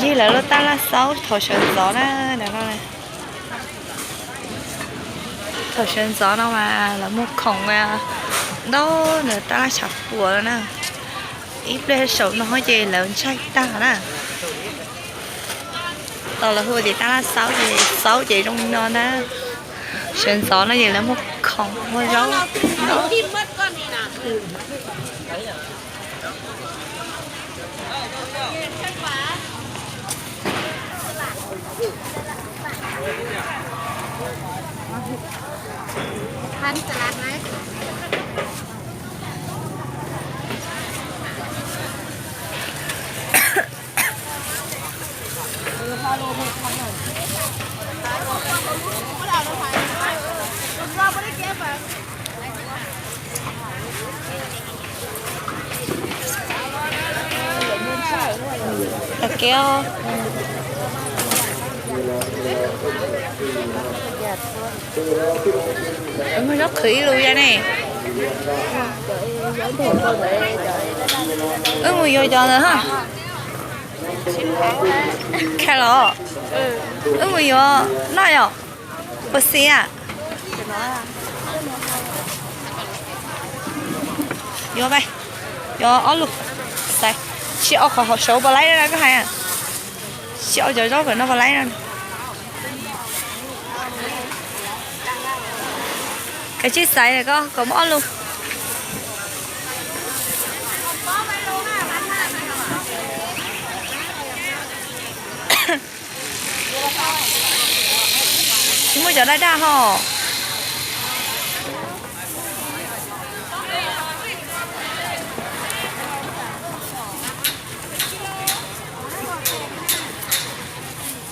Yog lawv lub tab laj xaub thaum sawv ntxov na, ntawm no. Thaum sawv ntxov no mas lawv muag khoom ntau ntawm tab laj tshav puam no na. Ib pliag saum no ces lawv ntsaig tag na. Tau lawv hu tias tab laj xaub ces xaub ces zoo li no na. Sawv ntxov no ces lawv muag khoom muag zaub ntau. Muag zaub qhwv ib lus ya ne. Wb mus yuav cov ntawd ha. Kha los? Wb mus yuav noj yom? Puas xis a? Yuav, yuav ob lus. Xaiv, sim ob qhov hauv saud puas laib na koj hais. Sim ob cov zaub pem no puas laib na. Kav tsij xaiv koj kom muaj ob lus. Tsis muaj cov daj daj ho.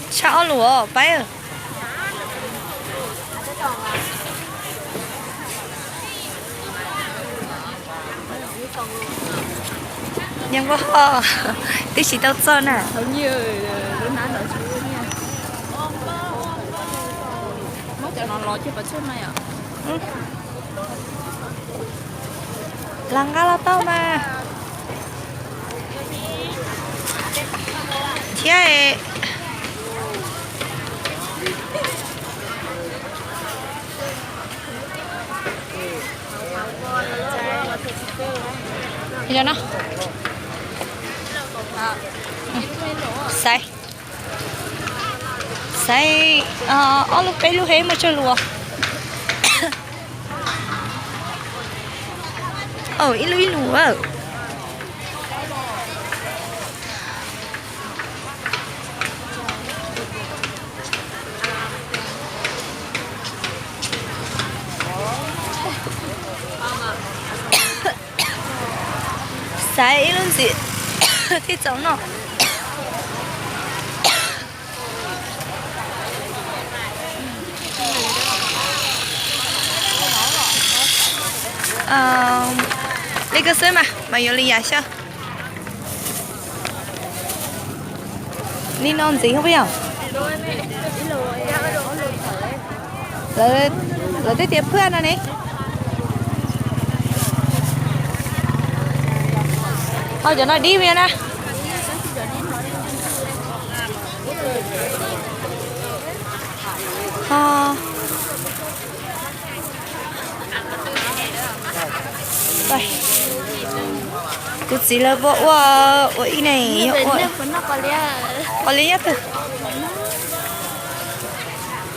Tshaj ob lus os paib. Nyob npaj ho, twb tsis tau txog na. Los nqa los tau mas. Thiab no, xaiv, xaiv ob lub peb lub hib muaj tsawg lus? Ib lub ib lus. Xaiv ib lub ntxiv thiaj txaus noj. Li ko xwb mas, mas yuav li yam xwb. Li no ntxiv puas yog? Lawv twb tias phwj no ne. Ho cov no dib puas yog na? Ho kuv txiv lawv puas ua, ua ib ne, yog ua qos liab nyob twg?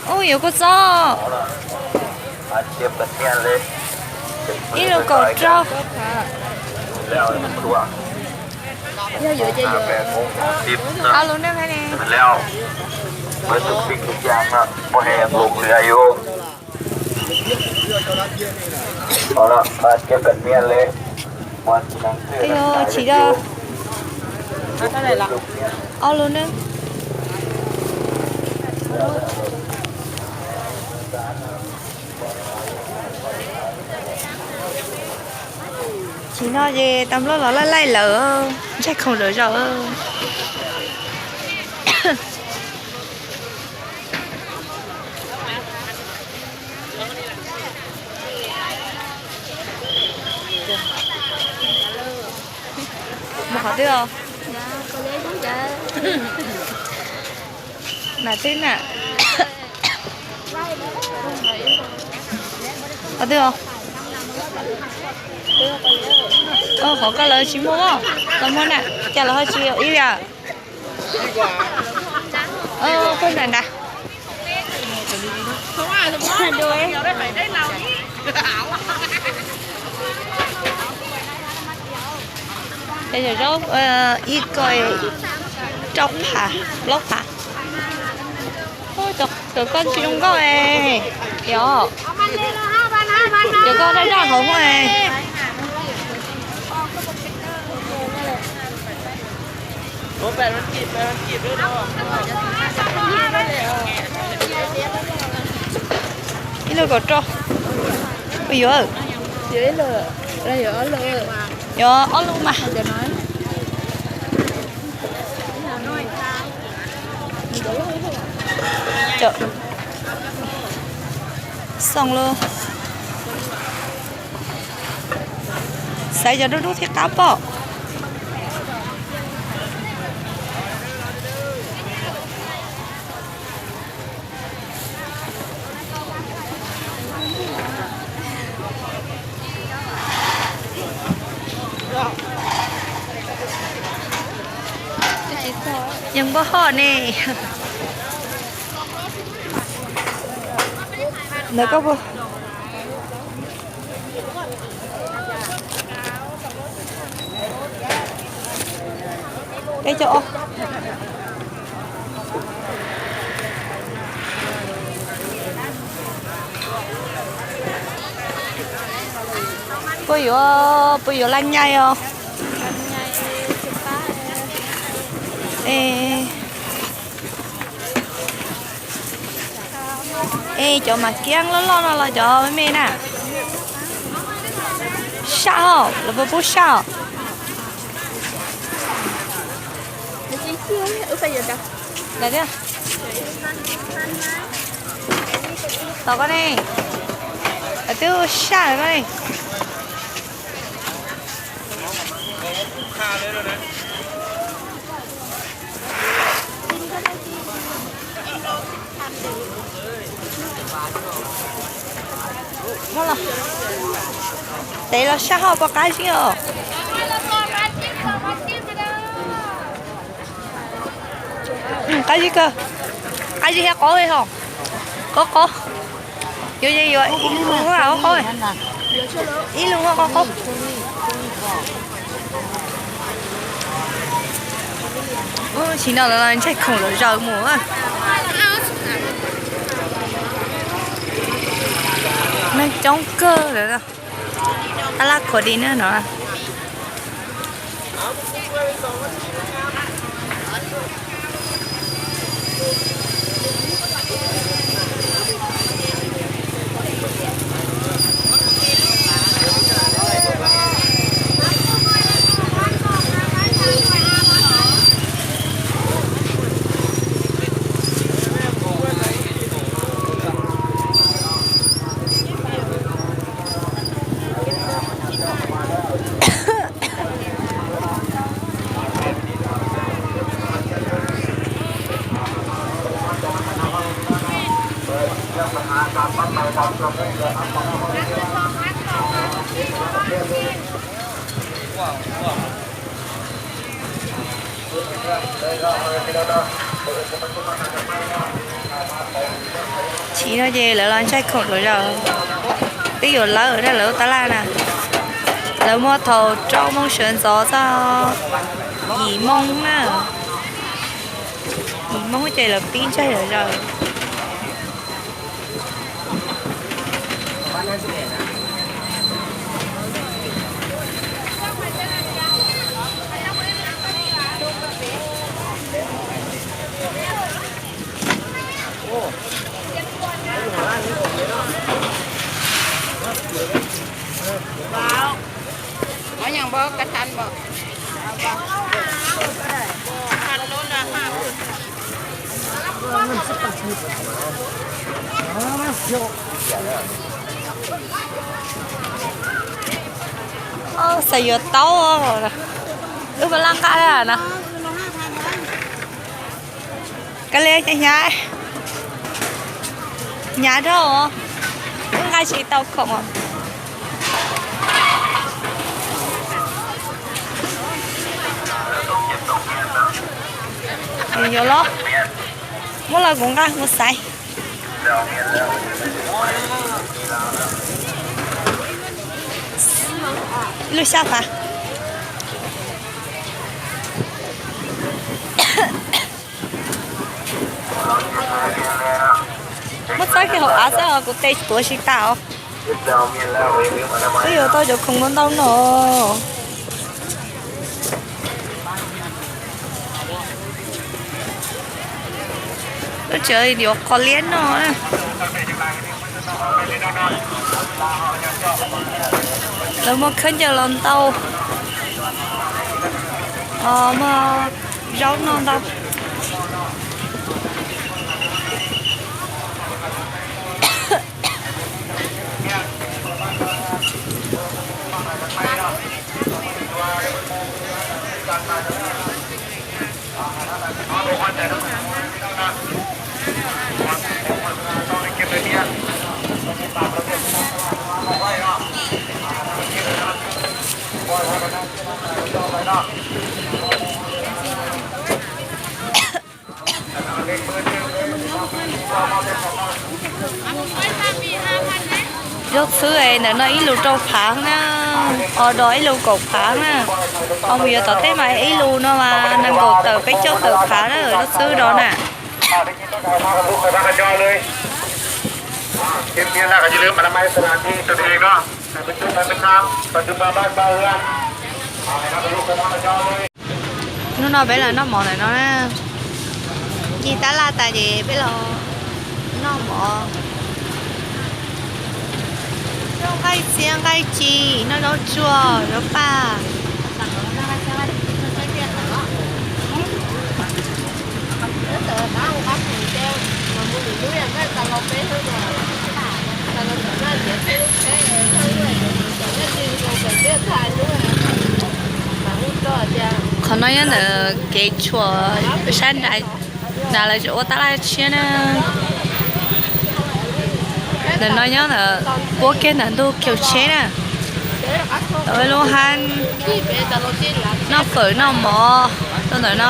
Ub, yuav kua txob ib lus kaum rau. Ob lus neej ne. Tsis do ob lus neej. Tsis no ces tas nplooj los laij laij lawm, ntsaig khoom zom zaws. Mus qhov twg os? Nam twb na. Qhov twg os? Qhov ko lawv tsis muaj, los muaj na, cas lawv ho tsis ib yam. Koj nram nrad. Zaub ib ko rau phav, plaub phav. Cov koj tsis zoo nkauj, yog cov koj daj daj hauv muaj. Ib lub kaum rau, yuav, yuav ob lub mas. Xoo lub, xaiv cov dub dub thiab qab pom. Yeej npaj hoj ne. Ntawd koj puas, peb caug ob. Puas yuav, puas yuav laj nyais os? Es cov mas kiab loj loj no los cov me me na? Saj hos, lawv puas pub saj os? Tom koj ne, lawv twb saj koj ne. Tev los saj hoj puas qab zib os? Qab zib kawg, qab zib thiab qaub hos, qaub qaub. Yuav yeej yuav ib lub qaub qaub, ib lub qaub qaub. Sim no lawv los ntsaig khoom lawm zaws mus. Neeg coob kawg lawm. Tab laj khuav di na no. Sim no ces lawv los ntsaig khoom lawm zaws. Twb yuav lawm na, lawv tab laj na. Lawv muaj thaum rau moo sawv ntxov txog yim moo na. Yim moo ces lawv pib ntsaig lawm zaws. Xav yuav taub, wb puas laj nqa na? Koj li hnyav, hnyav dhau, wb nqa tsis tau khoom. Yuav los, muab los kuv nqa mus xaiv. Ib lub xyab pas. Muab txhawb kiag hauv av xwb os, kuv tes tuav tsis tas os. Peb yuav tau cov khoom ntau ntau no. Lub tsev yuav qhov liab no na. Lawv muaj khaub ncaws los ntau, muaj zaub noj ntau. Zaub txhwb ntawm no ib lus rau phav na, o dos ib lus kaum phav na, ho mus yuav tom tej mas ib lus no mas nees nkaum tawm peb caug tawm phav na, zaub txhwb no na. Hnub no peb los noj mov ntawm no na, ci tab laj tas ces peb los noj mov. Noj nqaij txiab nqaij ci, noj zaub tsuag zaub paj. Qhov no nyob ntawm kev tshuam sab nrad, nrad lawv tseem ua tab laj tshiab na. Ntawm no nyob ntawm puab kiag ntawm ntug kiaus tsheb na. Tau ib lub hab noj fawm noj mov rau ntawm no.